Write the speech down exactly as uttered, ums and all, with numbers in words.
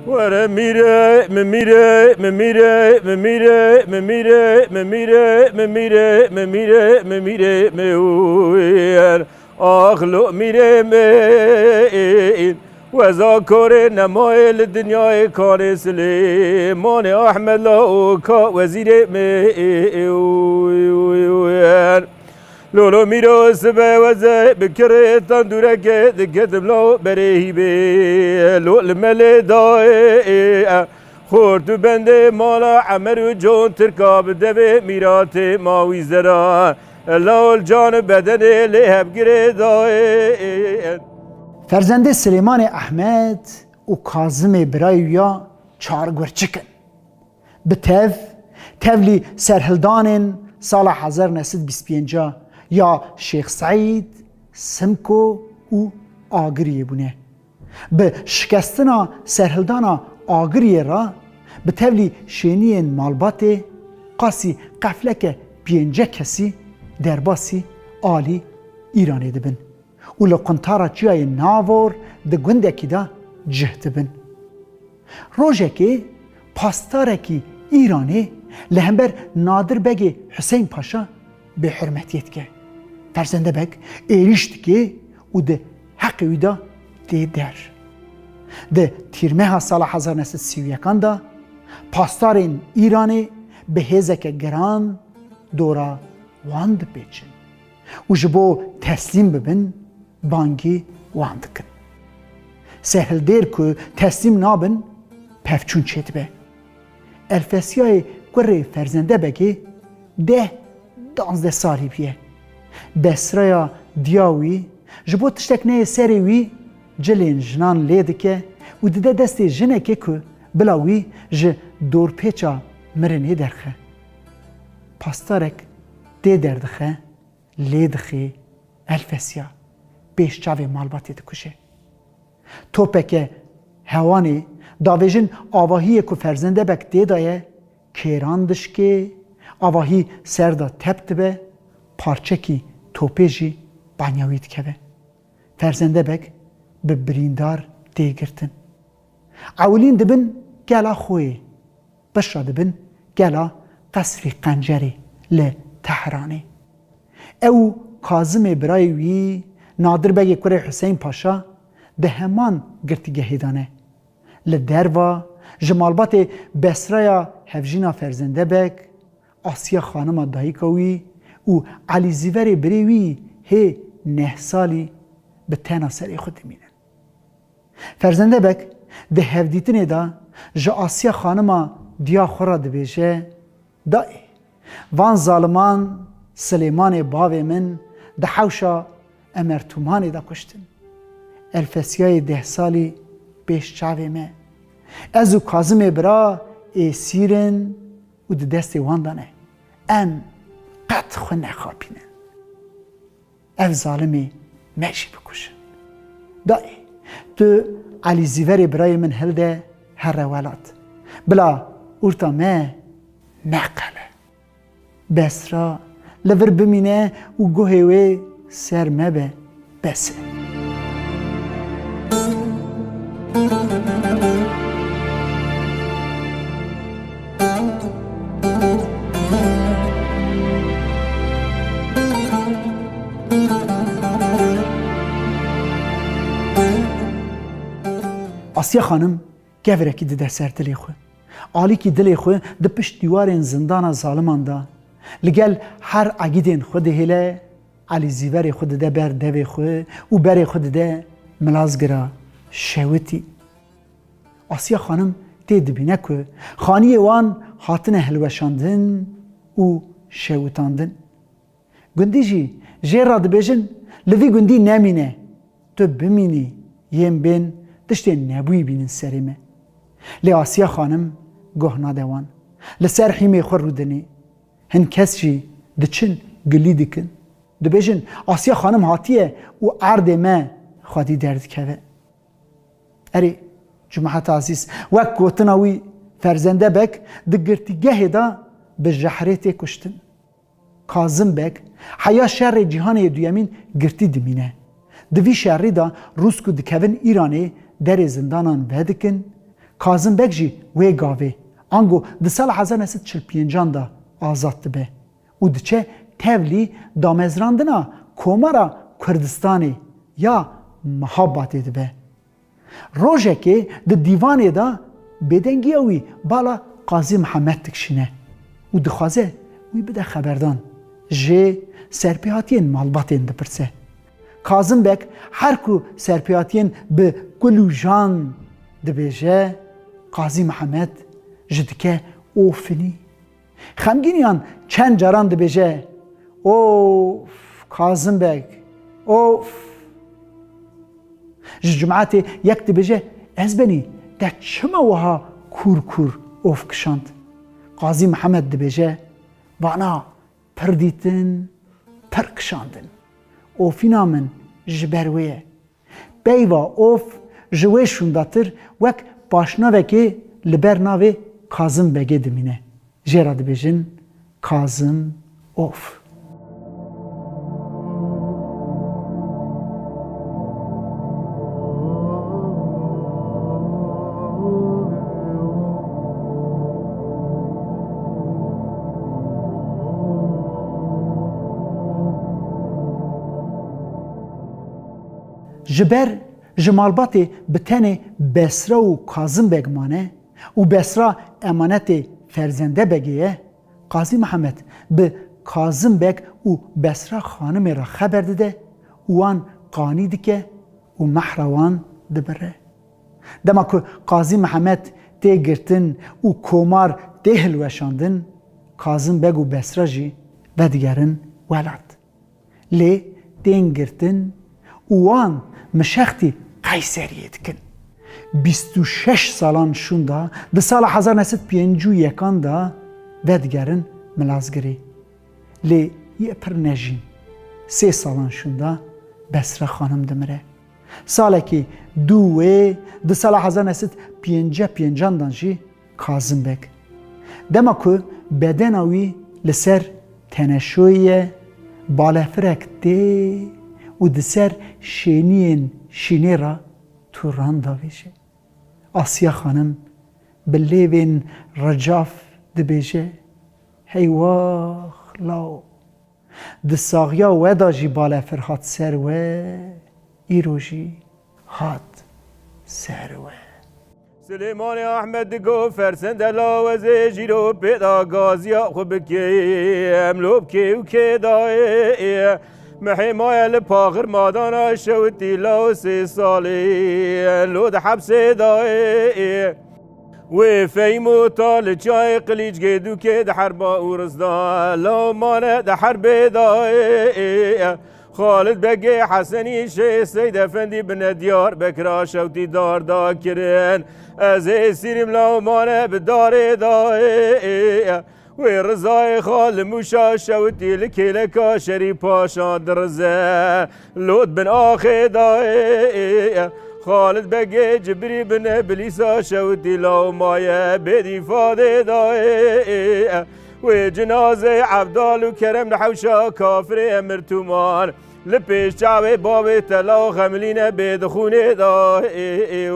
Were mîre, mi mîre, mi mîre, mi mîre, mi mîre, mi mîre, mi mîre, mi mîre, mi mîre, mi mîre, mi uyer. Ax lo mîrê min, weza korê nemayê li dinyayê kanê Silêmanê Ahmed la oka wezîrê min. Lolo mîro sibe weze bi kirê tendûrekê diketim la berê hîbê. Lo li melê dayê. Xort û bendê mala Emer û Con Tirka bi devê mîratê ma wî zera. Lawil can bedenê lê hevgirê dayê. Ferzendê Silêmanê Ehmed û Kazimê birayê wî ya çar gurçik in. Bi tev, tevlî serhildanên sala hezar neh sed bîst pênc ya Şêx Seîd, Simko û Agiriyê bûne. Bi şikestina serhildana Agiriyê re bi tevlî şêniyên malbatê qasî qefleke pênce kesî derbasî alî Îranê dibin û li quntara çiyayê Navor di gundekî de cih dibin. Rojekê pastarekî Îranê li hember Nadir Begê Huseyn Paşa bêhurmetiyê dike. Ferzende Beg êrîş dike û di heqê wî de tê der. Di tîrmeha sala hezar neh sed sî û yekan de pastarên Îranê bi hêzeke giran dora wan dipêçin û ji bo teslîm bibin, bangî wan dikin. Serhildêr ku teslîm nabin, pevçûn çêdibe. Elfesiyayê kurê Ferzende Begê deh, danzdeh salî bûye. Besraya diya wî ji bo tiştek neyê serê wî cilên jinan lê dike û dide destê jinekê ku bila wî ji dorpêça mirinê derxe. Pastarek tê derdixe, lê dixê, Elfesiya pêş çavê malbatê dikuje. Topeke hewanê davêjin avahiyê ku Ferzende Beg tê de ye, kêran dişkê, avahî ser de tep dibe, parçekî topê jî banya wî dikeve. Ferzende Beg bi birîndar tê girtin. Ewilîn dibin gela xwe yê, piştre dibin gela Qesrî Qencerê li Tehranê. Ew û Kazimê birayê wî, Nadir Begê kurê Huseyn Paşa, di heman girtîgehê de ne. Li derva, ji malbatê Besraya hevjîna Ferzende Beg, Asiya xanima dayika wî û Elî Zîverê birê wî hê neh salî bi tena serê xwe dimînin. Ferzende Beg di hevdîtinê de ji Asiya xanima diya xwe re dibêje, Dayê, van zaliman Silêmanê bavê min di hewşa Emertûmanê de kuştin. Elfesiyayê deh salî pêş çavê me. Ez û Kazimê bira êsîr in û di destê wan de ne. Em qet xwe nexapînin. Ev zalimê me jî bikujin. Dayê, tu Elî Zîverê birayê min hilde here welat. Bila orta me meqele. Besra li vir bimîne û guhê wê ser me be. Bes e. Asiye xanim kevirekî dide ser dilê xwe. Alîkî dilê xwe di pişt dîwarên zindana zaliman de, li gel her egîdên xwe dihêle, Elî Zîverê xwe dide ber devê xwe û berê xwe dide Milazgira Şewitî. Asiya xanim tê dibîne ku xaniyê wan hatine hilweşandin û şewitandin. Gundî jî jê re dibêjin, li vî gundî nemîne, tu bimînî, yên bên tiştên nebûyî bînin serê me. Lê Asiya xanim guh nade wan. Li ser hîmê xwe rûdinî. Hin kes jî diçin gilî dikin. Dibêjin, Asiya xanim hatiye û erdê me xwedî derdikeve. Erê, cumaheta ezîz, wek gotina wî Ferzende Beg di girtîgehê de bi jehrê tê kuştin. Kazim Beg heya şerê cîhanê yê duyemîn girtî dimîne. Di vî şerî de Rûs ku dikevin Îranê derê zindanan vedikin, Kazim Beg jî wê gavê, ango di sala hezar neh sed çil pêncan de azad dibe û diçe tevlî damezrandina Komara Kurdistanê ya Mihabatê dibe. Rojekê di dîvanê de bêdengiya wî bala Qazî Mihemed dikişîne û dixwaze wî bide xeberdan. Ji serpêhatiyên malbatên dipirse. Kazim Beg her ku serpêhatiyên bi kul û jan dibêje, Qazî Mihemed ji dike ofinî. Xemgîniyan çend caran dibêje, "Of, Kazim Beg, of." Ji cimatê yek dibêje, "Ez benî, te çima wiha kûr kûr of kişand?" Qazî Mihemed dibêje, "Vana pir dîtin, pir kişandin. Ofîna min ji ber wê ye." Peyva of ji wê şûndatir wek paşnavekê li ber navê Kazim Begê dimîne. Jê re dibêjin Kazim Of. Ji ber ji malbatê bi tenê Besra û Kazim Beg mane û Besra emanetê Ferzende Begê ye, Qazî Mihemed bi Kazim Beg û Besra Xanimê re xeber dide û wan qanî dike û mehra wan dibire. Dema ku Qazî Mihemed tê girtin û komar tê hilweşandin, Kazim Beg û Besra jî vedigerin welat. Lê tên girtin û wan mişextî Qeyseriyê dikin. Bîst û şeş salan şûnda di sala hezar neh sed pêncî û yekan de vedigerin Milazgirê. Lê yê pir nejîn. Sê salan şûnda Besra Xanim dimire. Salekî dû wê di sala hezar neh sed pêncî pêncan de jî Kazim Beg. Dema ku bedena wî li ser teneşoyê ye, balefirek tê û di ser şêniyên şînê re tûran davêje. Asiya Xanim bi lêvên ricaf dibêje, "Heywax law." Di saxiya we de jî balefir hat ser we, îro jî hat ser we. Silêmanê Ahmed digo, "Fersende lawezê jîro pêda gaziya xwe bikê, em lo bi kê û kê dayê." Mihê maye li paxir madana şewitî law sê salê, lo di hepsê dayê. Wê fehîm û ta li çayê Qilîçgê dûkê di herba û rizda law mane di herbê dayê. Xalid Begê Hesenî Şêx Seyd Efendî bine Diyarbekira şewtî dar da kirin. Ez ê sîrim law mane bi darê dayê. Wê Rizayê Xal li Mûşa şewitî li kêleka Şerîf Paşa dirize. Lot bin axê dayê. Xalid Begê Cibrî bin Eblîsa şewitî law maye bê dîfadê dayê. Wê cinazê Evdal û Kerem li hewşa kafirê Emir Tûman li pêş çavê bavê te law xemilîne bê di xûnê dayê.